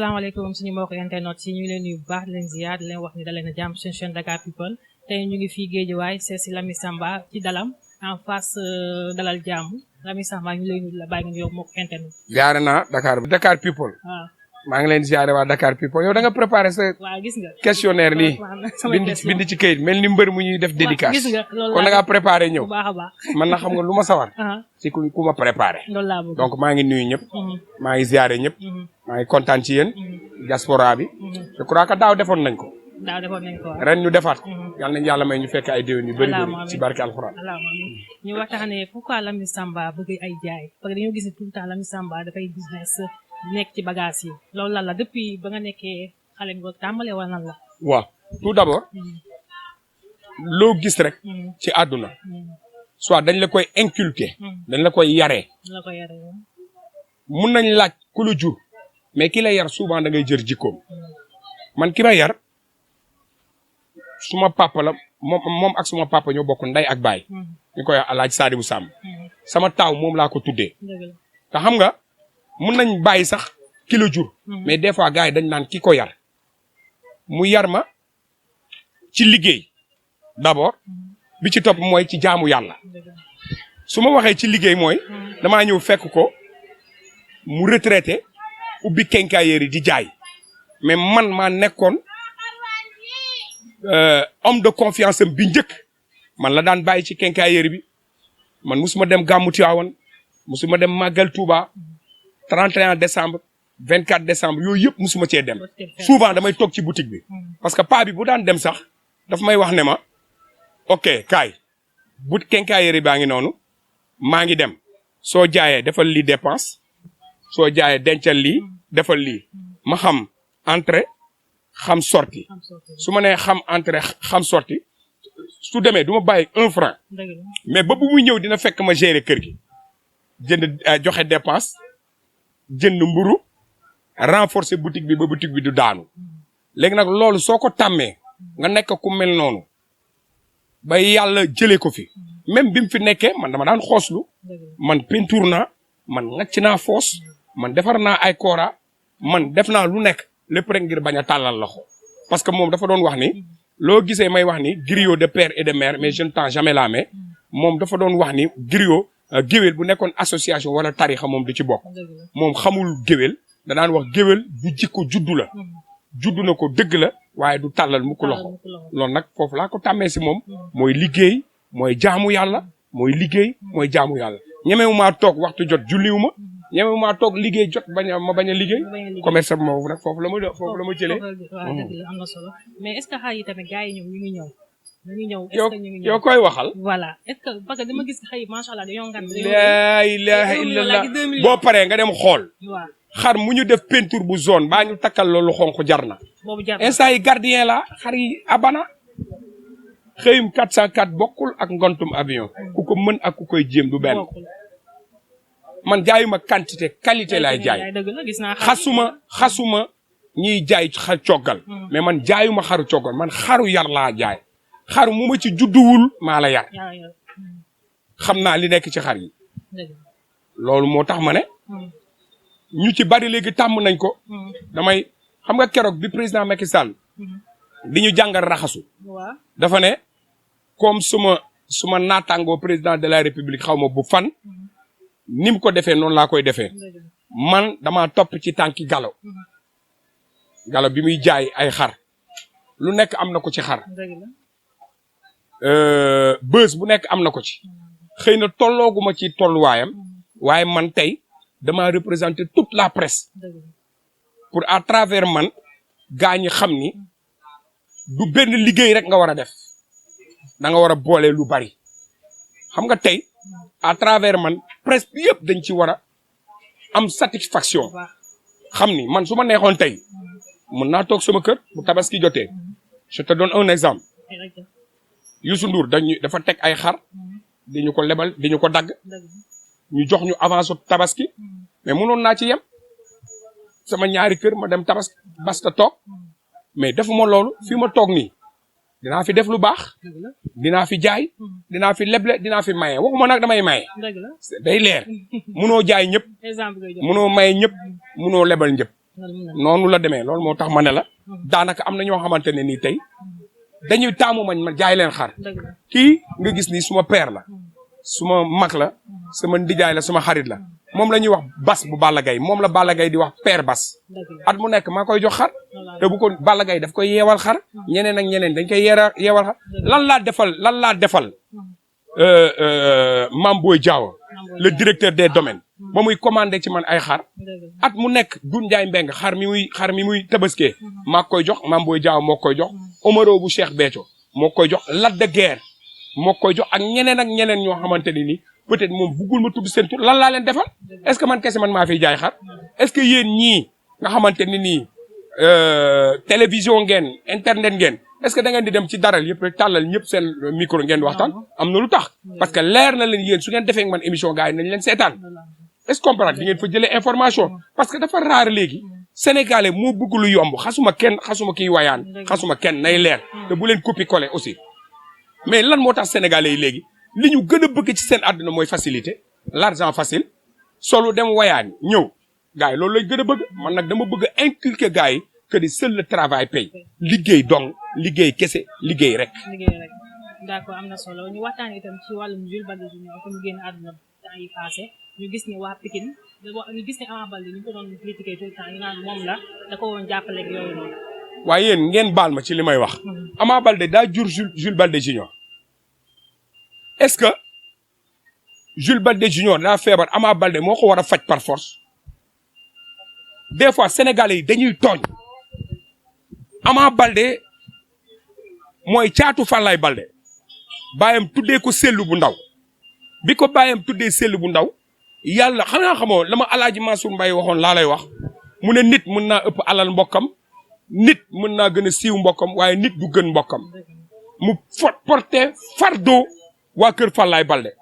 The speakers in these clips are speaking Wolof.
salaamaaleykum suñu mbokk internet si ñu ngi leen nuyu bu baax di leen ziar di leen wax ni daleen a jàmm seen chaîne Dakar People tey ñu ngi fii Guédiawaye seet si Lamine Samba ci dalam en face dalal jàmm Lamine Samba ñu lay nuyu la bàyyi nga yow mbokk internet. ziare naa Dakar People. waaw maa ngi leen ziare waa Dakar People yow da nga préparé sa. waaw gis nga questionnaire nii. bind ci këyit mel ni mbër mu ñuy def dédicace. gis nga loolu kon da ngaa préparé ñëw. bu baax a baax man na xam nga lu ma sawar. ci ku ma préparé. loolu laa bëgg donc maa ngi nuyu ñëpp. maa ngi ziare ñëpp. maa ngi kontaan ci yéen. diaspora bi. je crois que daaw defoon nañ ko. ren ñu defaat ko. yal nañu yàlla may ñu fekk ay déwén yu bëri bëri ci barke alxuraan. ñu waxtaanee pourquoi Lamine Samba bëgg ay jaay parce que dañoo gis ne tout le temps Lamine Samba dafay business nekk ci bagage yi loolu lan la depuis ba nga nekkee xale nga tàmbalee wala lan la. waaw tout d'abord. loo gis rek. ci àdduna. soit dañ la koy inculquer. dañ la koy yaree. mun nañ laaj ku la jur. mais ki la yar souvent da ngay jër jikkoom. man ki ma yar. suma papa la moom ak suma papa ñoo bokk nday ak baay. ñu koy Alaaji Sadibou Samb. sama taaw moom laa ko tuddee. te xam nga mun nañ bàyyi sax ki la jur. mais des fois gars yi dañ naan ki ko yar. mu yar ma ci liggéey d'abord. bi ci topp mooy ci jaamu yàlla. su ma waxee ci liggéey mooy. damaa ñëw fekk ko mu retraité ubbi quincaillerie di jaay. mais man maa nekkoon. homme de confiance am bi njëkk man la daan bàyyi ci quincaillerie bi man musuma dem gàmmu Tiwaawan musuma dem màggal Touba 31 décembre 24 décembre yooyu yëpp musuma cee dem souvent damay toog ci boutique bi parce que paa bi bu daan dem sax daf may wax ne ma ok kaay bu quincaillerie baa ngi noonu maa ngi dem soo jaayee defal lii dépense soo jaayee dencal lii defal lii ma xam entrée xam sorti su ma nee xam entrée xam sorti su demee du ma bàyyi 1 franc mais ba bu muy ñëw dina fekk ma gérer kër gi jënd joxe dépense jënd mburu renforcer boutique bi ba boutique bi du daanu léegi nag loolu soo ko tàmmee nga nekk ku mel noonu ba yàlla jëlee ko fi même bi mu fi nekkee man dama daan xooslu man peinture naa man ngacc naa foos man defar naa ay koora man def naa lu nekk lépp rek ngir bañ a tàllal loxo parce que moom dafa doon wax ni loo gisee may wax ni griot de père et de mère mais je ne tends jamais la main moom dafa doon wax ni griot géwél bu nekkoon association wala tarixa moom du ci bokk moom xamul géwél da daan wax géwél du jikko juddu la juddu na ko dëgg la waaye du tàllal mukk loxo loolu nag foofu laa ko tàmmee si moom mooy liggéey mooy jaamu yàlla mooy liggéey mooy jaamu yàlla ñemewu maa toog waxtu jot julliwu ma ñemewu maa toog liggéey jot ma bañ a liggéey commerce bi moom nag foofu la ma jëlee waaw dëgg la am na solo mais est-ce que xar yi tamit gars yi ñoom ñu ngi ñëw est-ce que ñu ngi ñëw yow koy waxal voilà est-ce que parce que dama gis xar yi macha allah dañoo ngan laa ilaha illallah boo paree nga dem xool waaw xar mu ñu def peinture bu zone baa ñu takkal loolu xonk jar na instant yi gardien la xar yi abana xëyum 404 bokkul ak ngontum avion ku ko mën ak ku koy jéem du benn man jaayuma quantité qualité laay jaay xasuma ñiy jaay xar coggal mais man jaayuma xaru coggal man xaru yar laa jaay xaru mu ma ci judduwul maa la yar xam naa li nekk ci xar yi loolu moo tax ma ne ñu ci bari léegi tàmm nañ ko damay xam nga keroog bi président Macky Sall di ñu jàngal raxasu dafa ne comme suma naataangoo président de la république xaw ma bu fan ni mu ko defee noonu laa koy defee man dama topp ci tànki galo bi muy jaay ay xar lu nekk am na ko ci xar bës bu nekk am na ko ci xëy na tollooguma ci tolluwaayam waaye man tey dama représenter toute la presse pour à travers man gaa ñi xam ni du benn liggéey rek nga war a def da nga war a boole lu bari xam nga tey à travers man presse bi yëpp dañ ci war a am satisfaction xam ni man su ma neexoon tey mën naa toog sama kër bu tabaski jotee je te donne un exemple Youssou Ndour dafa teg ay xar di ñu ko lebal di ñu ko dagg ñu jox ñu avance tabaski mais mënoon naa ci yem sama ñaari kër ma dem tabaski basta toog mais defuma loolu fi ma toog nii dinaa fi def lu baax dinaa fi jaay dinaa fi leble dinaa fi maye waxuma nag damay maye day leer munoo jaay ñëpp munoo maye ñëpp munoo lebal ñëpp noonu la demee loolu moo tax ma ne la daanaka am na ñoo xamante ne nii tey dañuy taamu ma jaay leen xar kii nga gis ni suma père la suma mag la sama ndijaay la suma xarit la moom la ñuy wax Bas bu Balla Gaye moom la Balla Gaye di wax père Bas at mu nekk maa koy jox xar te bu ko Balla Gaye daf koy yeewal xar ñeneen ak ñeneen dañ koy yeewal xar lan laa defal Mame Boye Diao le directeur des domaines ba muy commandé ci man ay xar at mu nekk Doudou Ndiaye Mbengue xar mi muy tabaskee maa koy jox Mame Boye Diao moo koy jox Omaro bu Cheikh Béthio moo koy jox Lac de Guiers moo koy jox ak ñeneen ñoo xamante ni nii peut-être moom buggul ma tudd seen tur lan laa leen defal est-ce que man kese man maa fiy jaay xar est-ce que yéen ñii nga xamante ni nii télévision ngeen internet ngeen est-ce que da ngeen di dem ci daral yëpp rek tàllal ñëpp seen micro ngeen waxtaan am na lu tax parce que leer na leen yéen su ngeen defee man émission gars yi nañ leen seetaan est-ce que comprendre di ngeen fa jëlee information parce que dafa raar léegi sénégalais moo bëgg lu yomb xasuma kiy wayaan xasuma kenn nay leer te bu leen copie coller aussi mais lan moo tax sénégalais yi léegi li ñu gën a bëgg ci seen àdduna mooy facilité l'argent facile solu dem wayaan ñëw gars yi loolu lañ gën a bëgg man nag dama bëgg a inculquer gars yi que di seul le travail paye liggéey dong liggéey kese liggéey rek. d'accord am na solo ñu waxtaan itam ci wàllum Jules Baldé Junior comme génn àdduna temps yi passé ñu gis ni waa Pikine ñu gis ni Ama Baldé ñu ko doon critiquer tout le temps ñu naan moom la da ko woon jàppale ak yooyu noonu. waaye yéen ngeen baal ma ci li may wax. Ama Baldé daa jur Jules Baldé Junior est-ce que Jules Baldé Junior daa feebar Ama Baldé moo ko war a faj par force des fois sénégalais yi dañuy tooñ Ama Baldé mooy caatu Falaye Baldé baayam tuddee ko sellu bu ndaw bi ko baayam tuddee sellu bu ndaw yàlla xanaa xamoo la ma Alaaji Mansour Mbaye waxoon laa lay wax mu ne nit mën naa ëpp alal mbokkam nit mën naa gën a siiw mbokkam waaye nit du gën mbokkam mu porté fardeau waa kër Falaye Baldé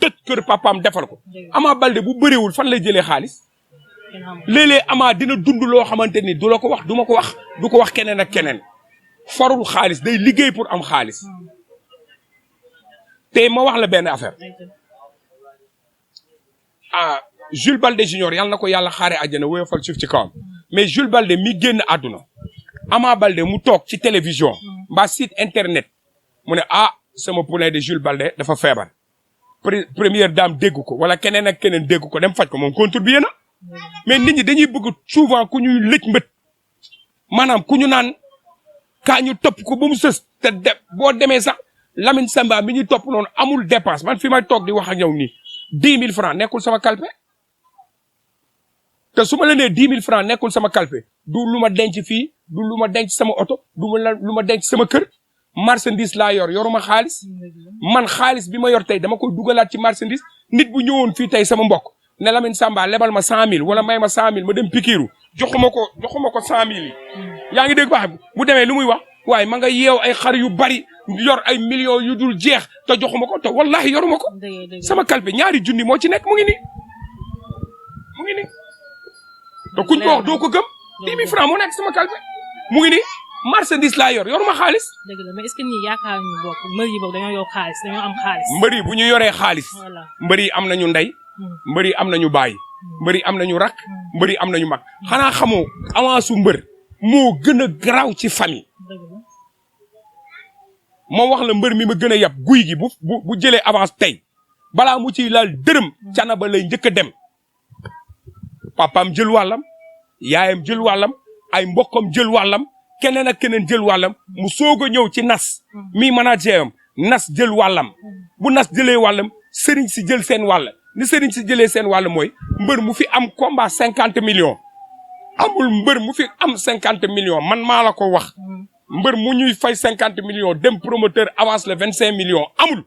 tëj kër papaam defal ko Ama Baldé bu bëriwul fan lay jëlee xaalis léeg-léeg Ama dina dund loo xamante ni du la ko wax du ma ko wax du ko wax keneen ak keneen farul xaalis day liggéey pour am xaalis te ma wax la benn affaire Jules Baldé Junior yàlla na ko yàlla xaare àjjana woyofal suuf ci kawam mais Jules Baldé mi génn àdduna Ama Baldé mu toog ci télévision mbaa site internet mu ne sama poulain de Jules Baldé dafa feebar première dame dégg ko wala keneen ak keneen dégg ko dem faj ko moom contribué na mais nit ñi dañuy bëgg souvent ku ñuy lëj mbët maanaam ku ñu naan kaa ñu topp ko ba mu sës te boo demee sax Lamine Samba mi ñuy topp noonu amul dépense man fi may toog di wax ak yow nii 10 000 francs nekkul sama kalpe te su ma la nee 10 000 francs nekkul sama kalpe du lu ma denc fii du lu ma denc sama oto du lu ma denc sama kër marchandise laa yoruma xaalis man xaalis bi ma yor tey dama koy dugalaat ci marchandise nit bu ñëwoon fii tey sama mbokk ne Lamine Samba lebal ma 100 000 wala may ma 100 000 ma dem pikiiru joxuma ko 100 000 yi yaa ngi dégg baax bu demee lu muy wax waaye ma nga yeew ay xar yu bari yor ay millions yu dul jeex te joxuma ko te wallahi yoruma ko sama kalpe ñaari junni moo ci nekk mu ngi nii te kuñ ko wax doo ko gëm 10 000 francs moo nekk sama kalpe mu ngi nii marchandise laa yoruma xaalis. dëgg la mais est-ce que ñii yaakaar ñu bokk mbër yi bokk dañoo yor xaalis dañoo am xaalis. mbër yi bu ñu yoree xaalis. mbër yi am nañu ndey. mbër yi am nañu baay. mbër yi am nañu rak. mbër yi am nañu mag. xanaa xamoo avance su mbër moo gën a garaaw ci famille. moom wax la mbër mi ma gën a yab guy gi bu jëlee avance tey balaa mu ciy laal dërëm cana ba lay njëkk a dem papaam jël wàllam yaayam jël wàllam ay mbokkam jël wàllam keneen ak keneen jël wàllam mu soog a ñëw ci nas mi manager am nas jël wàllam bu nas jëlee wàllam sëriñ si jël seen wàll ni sëriñ si jëlee seen wàll mooy mbër mu fi am combat 50 millions amul mbër mu fi am 50 millions man maa la ko wax mbër mu ñuy fay 50 millions dem promoteur avance le 25 millions amul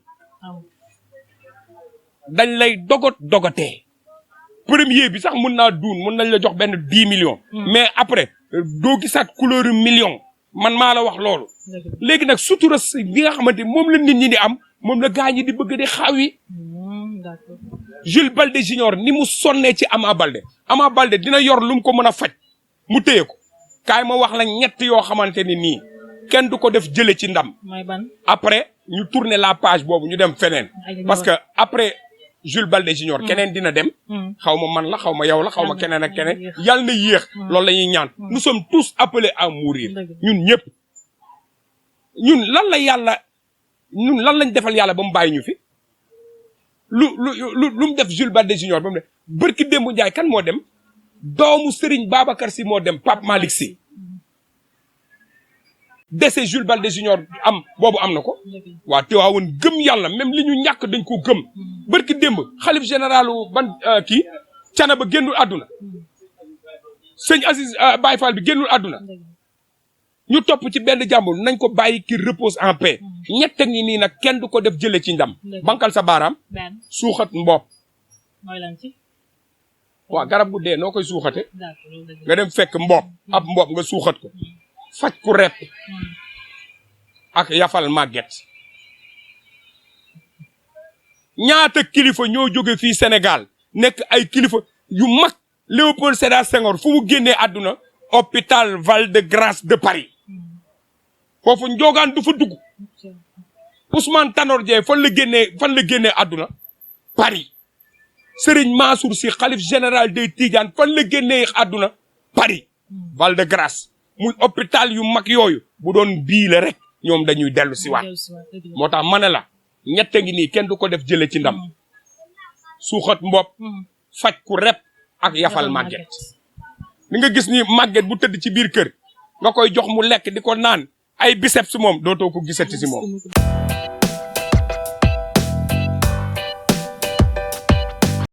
dañ lay dogatee premier bi sax mun naa duun mun nañ la jox benn 10 millions mais après doo gisaat couleur million man maa la wax loolu léegi nag sutura bi nga xamante moom la nit ñi di am moom la gaañ ñi di bëgg di xaaw yi Jules Baldé Junior ni mu sonnee ci Ama Baldé dina yor lu mu ko mën a faj mu téye ko kaay ma wax la ñett yoo xamante ni nii kenn du ko def jële ci ndam après ñu tourner la page boobu ñu dem feneen parce que après Jules Baldé Junior keneen dina dem xaw ma man la xaw ma yow la xaw ma keneen ak keneen yàlla na yéex loolu la ñuy ñaan nous sommes tous appelés à mourir ñun ñëpp ñun lan lañ defal yàlla ba mu bàyyi ñu fi lu mu def Jules Baldé Junior ba mu def bërki démbu Njaay kan moo dem doomu Serigne Babacar Sy moo dem Pape Malick Sy décès Jules Baldé Junior am boobu am na ko waa Tiwaawoon gëm yàlla même li ñu ñàkk dañ ko gëm bërki démb xalif généralu ban kii cana ba génnul àdduna sëñ Aziz Baye Fall bi génnul àdduna ñu topp ci benn jàmbur nañ ko bàyyi ki repose en paix ñett ngi nii nag kenn du ko def jële ci ndam bankal sa baaraam suuxat mbopp waaw garab gu dee noo koy suuxate nga dem fekk mbopp ab mbopp nga suuxat ko faj ku rep ak yafal màgget ñaata kilifa ñoo jóge fii Sénégal nekk ay kilifa yu mag Léopold Sédar Senghor fu mu génnee àdduna hôpital Val-de-Grâce de Paris foofu njogaan du fa dugg Ousmane Tanor Dieng fan la génnee àdduna Paris Serigne Mansour Sy xalif général des Tidianes fan la génnee àdduna Paris Val-de-Grâce muy hôpital yu mag yooyu bu doon bii la rek ñoom dañuy dellu si waat moo tax ma ne la ñett ngi nii kenn du ko def jële ci ndam suuxat mbopp faj ku rep ak yafal màgget li nga gis ni màgget bu tëdd ci biir kër nga koy jox mu lekk di ko naan ay biceps moom dootoo ko gisati si moom